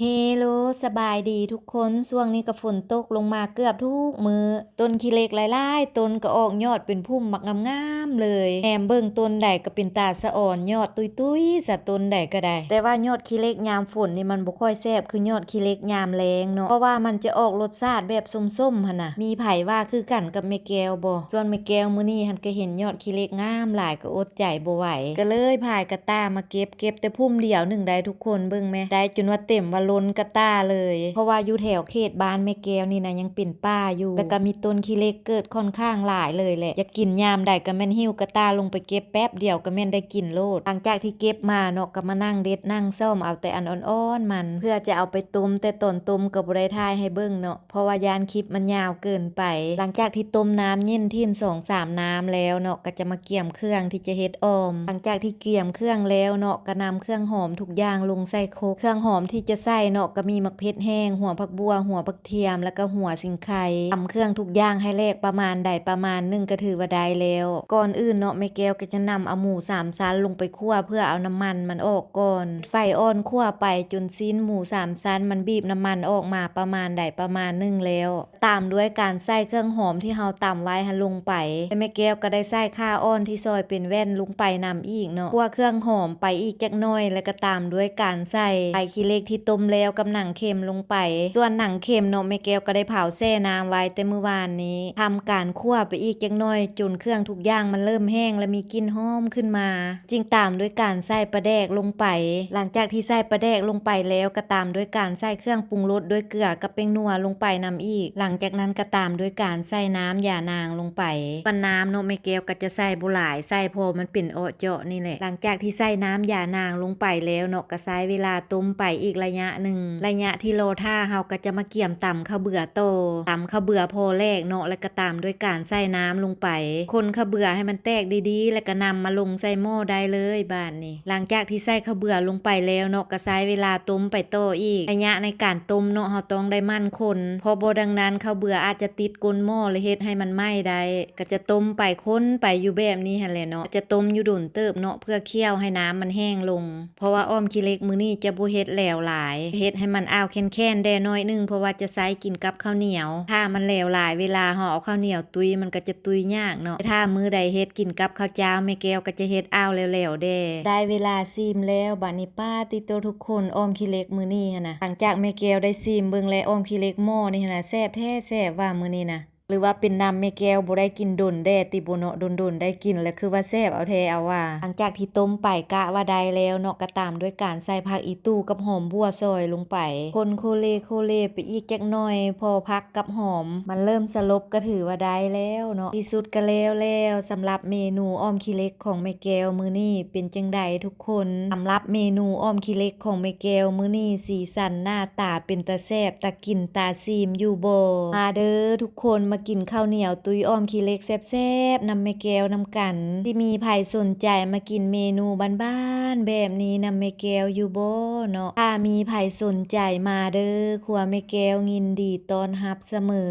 ເຮໂລ ສະບາຍດີທຸກຄົນ. ຊ່ວງນີ້ກໍຝົນຕົກລົງມາເກືອບທຸກມື້. ຕົ້ນຂີ້ເຫຼັກຫຼາຍໆຕົ້ນກໍອອກຍອດເປັນພຸ່ມບັກງາມໆເລີຍ. ແນມເບິ່ງຕົ້ນໃດກໍເປັນຕາສະອອນ, ຍອດຕຸ້ຍໆຊະ, ຕົ້ນໃດກໍໄດ້. ແຕ່ວ່າຍອດຂີ້ເຫຼັກຍາມຝົນນີ້ມັນບໍ່ຄ່ອຍແຊບຄືຍອດຂີ້ເຫຼັກຍາມແລ້ງເນາະ, ເພາະວ່າມັນຈະອອກລົດຊາດແບບສົ້ມໆຫັ້ນນະ. ມີໃຜວ່າຄືກັນກັບແມ່ແກ້ວບໍ່? ສ່ວນແມ່ແກ້ວມື້ນີ້ຫັ້ນກໍເຫັນຍອດຂີ້ເຫຼັກງາມຫຼາຍ ກໍອົດໃຈບໍ່ໄຫວ ກໍເລີຍພາຍກະຕ່າມາເກັບ. ເກັບແຕ່ພຸ່ມດຽວໜຶ່ງໄດ້ທຸກຄົນ, ເບິ່ງແມະ, ໄດ້ຈົນວ່າເຕັມວ່າລົ້ນກະຕ່າເລີຍ. ເພາະວ່າຢູ່ແຖວເຂດບ້ານແມ່ແກ້ວນີ້ນະ ຍັງເປັນປ່າຢູ່ ແລ້ວກໍມີຕົ້ນຂີ້ເຫຼັກເກີດຂ້ອນຂ້າງຫຼາຍເລີຍແຫຼະ. ຢາກກິນຍາມໃດກໍແມ່ນຫິ້ວກະຕ່າລົງໄປເກັບ, ແປັບດຽວກໍແມ່ນໄດ້ກິນໂລດ. ຫຼັງຈາກທີ່ເກັບມາເນາະ ກໍມານັ່ງເດັດນັ່ງສ້ອມເອົາແຕ່ອັນອ່ອນໆມັນ ເພື່ອຈະເອົາໄປຕົ້ມ, ແຕ່ຕອນຕົ້ມກໍບໍ່ໄດ້ຖ່າຍໃຫ້ເບິ່ງເນາະ ເພາະວ່າຢ້ານຄລິບມັນຍາວເກີນໄປ. ຫຼັງຈາກທີ່ຕົ້ມນ້ຳເຢັນຖິ້ມສອງສາມນ້ຳແລ້ວເນາະ ກໍຈະມາກຽມເຄື່ອງທີ່ຈະເຮັດອ່ອມ. ຫຼັງຈາກທີ່ກຽມເຄື່ອງແລ້ວເນາະ ກໍນຳເຄື່ອງຫອມທຸກຢ່າງລົງໃສ່ຄົກ. ເຄື່ອງຫອມທີ່ຈະໃສ່ເນາະ ກໍມີໝາກເຜັດແຫ້ງ, ຫົວຜັກບົ່ວ, ຫົວຜັກທຽມ ແລ້ວກໍຫົວສີໄຄ. ຕຳເຄື່ອງທຸກຢ່າງໃຫ້ແຫຼກປະມານໃດປະມານໜຶ່ງ ກໍຖືວ່າໄດ້ແລ້ວ. ກ່ອນອື່ນເນາະ ແມ່ແກ້ວກໍຈະນຳເອົາໝູສາມຊັ້ນລົງໄປຂົ້ວ ເພື່ອເອົານ້ຳມັນມັນອອກກ່ອນ. ໄຟອ່ອນຂົ້ວໄປຈົນຊີ້ນໝູສາມຊັ້ນມັນບີບນ້ຳມັນອອກມາປະມານໃດປະມານໜຶ່ງແລ້ວ. ຕາມດ້ວຍການໃສ່ເຄື່ອງຫອມທີ່ເຮົາຕຳໄວ້ຫັ້ນລົງໄປ ແລະ ແມ່ແກ້ວກໍໄດ້ໃສ່ຂ່າອ່ອນທີ່ຊອຍເປັນແວ່ນລົງໄປນຳອີກເນາະ. ຂົ້ວເຄື່ອງຫອມໄປອີກຈັກໜ້ອຍ ແລະ ກໍຕາມດ້ວຍການໃສ່ໃບຂີ້ເຫຼັກທີ່ຕົ້ມແລ້ວກັບໜັງເຂັມລົງໄປ. ສ່ວນໜັງເຂັມເນາະ ແມ່ແກ້ວກໍໄດ້ເຜົາແຊ່ນ້ຳໄວ້ແຕ່ມື້ວານນີ້. ທຳການຂົ້ວໄປອີກຈັກໜ້ອຍ ຈົນເຄື່ອງທຸກຢ່າງມັນເລີ່ມແຫ້ງ ແລະ ມີກິ່ນຫອມຂຶ້ນມາ. ຈຶ່ງຕາມດ້ວຍການໃສ່ປາແດກລົງໄປ. ຫຼັງຈາກທີ່ໃສ່ປາແດກລົງໄປແລ້ວ ກໍຕາມດ້ວຍການໃສ່ເຄື່ອງປຸງລົດດ້ວຍເກືອກັບແປ້ງນົວລົງໄປນຳອີກ. ຫຼັງຈາກນັ້ນກໍຕາມດ້ວຍການໃສ່ນ້ຳຢານາງລົງໄປ. ສ່ວນນ້ຳເນາະ ແມ່ແກ້ວກໍຈະໃສ່ບໍ່ຫຼາຍ, ໃສ່ພໍມັນເປັນເອາະເຈາະນີ້ແຫຼະ. ຫຼັງຈາກທີ່ໃສ່ນ້ຳຢານາງລົງໄປແລ້ວເນາະ ກໍໃຊ້ເວລາຕົ້ມໄປອີກໄລຍະໜຶ່ງ. ໄລຍະທີ່ລໍຖ້າ ເຮົາກໍຈະມາກຽມຕຳເຂົ້າເບືອຕໍ່. ຕຳເຂົ້າເບືອພໍແຫຼກເນາະ ແລ້ວກໍຕາມດ້ວຍການໃສ່ນ້ຳລົງໄປ. ຄົນເຂົ້າເບືອໃຫ້ມັນແຕກດີໆ ແລ້ວກໍນຳມາລົງໃສ່ໝໍ້ໄດ້ເລີຍບາດນີ້. ຫຼັງຈາກທີ່ໃສ່ເຂົ້າເບືອລົງໄປແລ້ວເນາະ ກໍໃຊ້ເວລາຕົ້ມໄປຕໍ່ອີກ. ໄລຍະໃນການຕົ້ມເນາະ ເຮົາຕ້ອງໄດ້ໝັ່ນຄົນ, ເພາະບໍ່ດັ່ງນັ້ນເຂົ້າເບືອອາດຈະຕິດກົ້ນໝໍ້ ແລະ ເຮັດໃຫ້ມັນໄໝ້ໄດ້. ກໍຈະຕົ້ມໄປຄົນໄປຢູ່ແບບນີ້ຫັ້ນແຫຼະເນາະ. ຈະຕົ້ມຢູ່ດົນເຕີບເນາະ ເພື່ອຂ້ຽວໃຫ້ນ້ຳມັນແຫ້ງລົງ. ເພາະວ່າອ້ອມຂີ້ເຫຼັກມື້ນີ້ຈະບໍ່ເຮັດແຫຼວຫຼາຍ, ເຮັດໃຫ້ມັນອ້າວແຄນໆແດ່ໜ້ອຍໜຶ່ງ ເພາະວ່າຈະໃຊ້ກິນກັບເຂົ້າໜຽວ. ຖ້າມັນແຫຼວຫຼາຍ ເວລາເຮົາເອົາເຂົ້າໜຽວຕຸ້ຍ ມັນກໍຈະຕຸ້ຍຍາກເນາະ. ແຕ່ຖ້າມື້ໃດເຮັດກິນກັບເຂົ້າຈ້າວ ແມ່ແກ້ວກໍຈະເຮັດອ້າວແຫຼວໆແດ່. ໄດ້ເວລາຊີມແລ້ວ ບາດນີ້ ປາຕິໂຕ ທຸກຄົນ, ອ້ອມຂີ້ເຫຼັກມື້ນີ້ຫັ້ນນະ. ຫຼັງຈາກແມ່ແກ້ວໄດ້ຊີມເບິ່ງແລ້ວ ອ້ອມຂີ້ເຫຼັກໝໍ້ນີ້ຫັ້ນນະ ແຊບແທ້ແຊບວ່າມື້ນີ້ນະ. ຫຼືວ່າເປັນນຳແມ່ແກ້ວບໍ່ໄດ້ກິນດົນແດ່ຕິບໍເນາະ, ດົນໆໄດ້ກິນແລ້ວຄືວ່າແຊບເອົາແທ້ເອົາວ່າ. ຫຼັງຈາກທີ່ຕົ້ມໄປກະວ່າໄດ້ແລ້ວເນາະ ກໍຕາມດ້ວຍການໃສ່ຜັກອີ່ຕູ່ກັບຫອມບົ່ວຊອຍລົງໄປ. ຄົນໂຄເລໂຄເລໄປອີກຈັກໜ້ອຍ ພໍຜັກກັບຫອມມັນເລີ່ມສະຫຼົບ ກໍຖືວ່າໄດ້ແລ້ວເນາະ. ທີ່ສຸດກໍແລ້ວແລ້ວ ສຳລັບເມນູອ້ອມຂີ້ເຫຼັກຂອງແມ່ແກ້ວມື້ນີ້ ເປັນຈັ່ງໃດທຸກຄົນ? ສຳລັບເມນູອ້ອມຂີ້ເຫຼັກຂອງແມ່ແກ້ວມື້ນີ້ ສີສັນໜ້າຕາເປັນຕາແຊບ ຕາ ກິນຕາຊີມຢູ່ບໍ່? ມາເດີທຸກຄົນ ມາກິນເຂົ້າໜຽວຕຸ້ຍອ້ອມຂີ້ເຫຼັກແຊບໆນຳແມ່ແກ້ວນຳກັນ. ຊິມີໃຜສົນໃຈມາກິນເມນູບ້ານໆແບບນີ້ນຳແມ່ແກ້ວຢູ່ບໍ່ເນາະ? ຖ້າມີໃຜສົນໃຈມາເດີ, ຄົວແມ່ແກ້ວຍິນດີຕ້ອນຮັບສະເໝີ.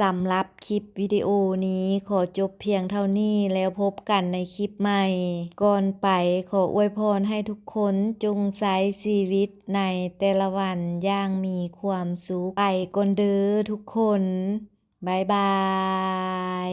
ສຳລັບຄລິບວິດີໂອນີ້ຂໍຈົບພຽງເທົ່ານີ້ ແລ້ວພົບກັນໃນຄລິບໃໝ່. ກ່ອນໄປ ຂໍອວຍພອນໃຫ້ທຸກຄົນຈົ່ງໃຊ້ຊີວິດ ໃນແຕ່ລະວັນຢ່າງມີຄວາມສຸກ. ໄປກ່ອນເດີທຸກຄົນ. ບາຍບາຍ.